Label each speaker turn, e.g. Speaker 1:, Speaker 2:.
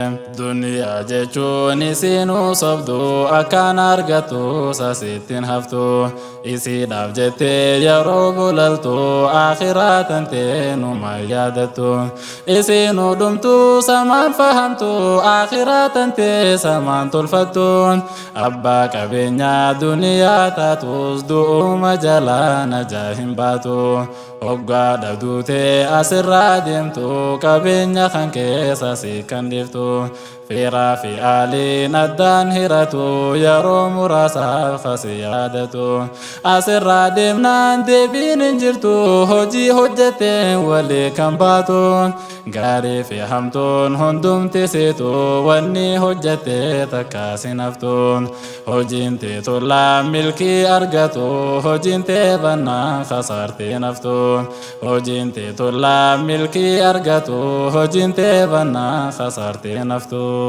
Speaker 1: Duniyaa jechuun isinuu sobdu, akkaan argattu sasittiin haftu. Isiidhaaf jettee yeroo bulaltu, akhiraa tantee numa yaadattu. Isinuu dhumtu samaan fahamtu, akhiraa tantee samaan tolfattu. Abbaa qabeenyaa duniyaa taatus, du'uma jalaa najaa hin baatu. Hoggaa dhabduutee asirraa deemtu, qabeenya kan keessa si kan dhiiftu. Firaa fi aaliin addaan hiratu, yeroo muraasaaf kasi yaadatu. Asirraa deemnaan deebiin hin jirtu, hojii hojjeteen walii kan baatu. Gaarii fi hamtuun hundumti siitu, wanni hojjette takka sin haftu. Hojiin tee tolaa milkii argatu, hojiin tee bannaan kasaartiin haftu. Hojiin tee tolaa milkii argatu, hojiin tee bannaan kasaartiin haftu.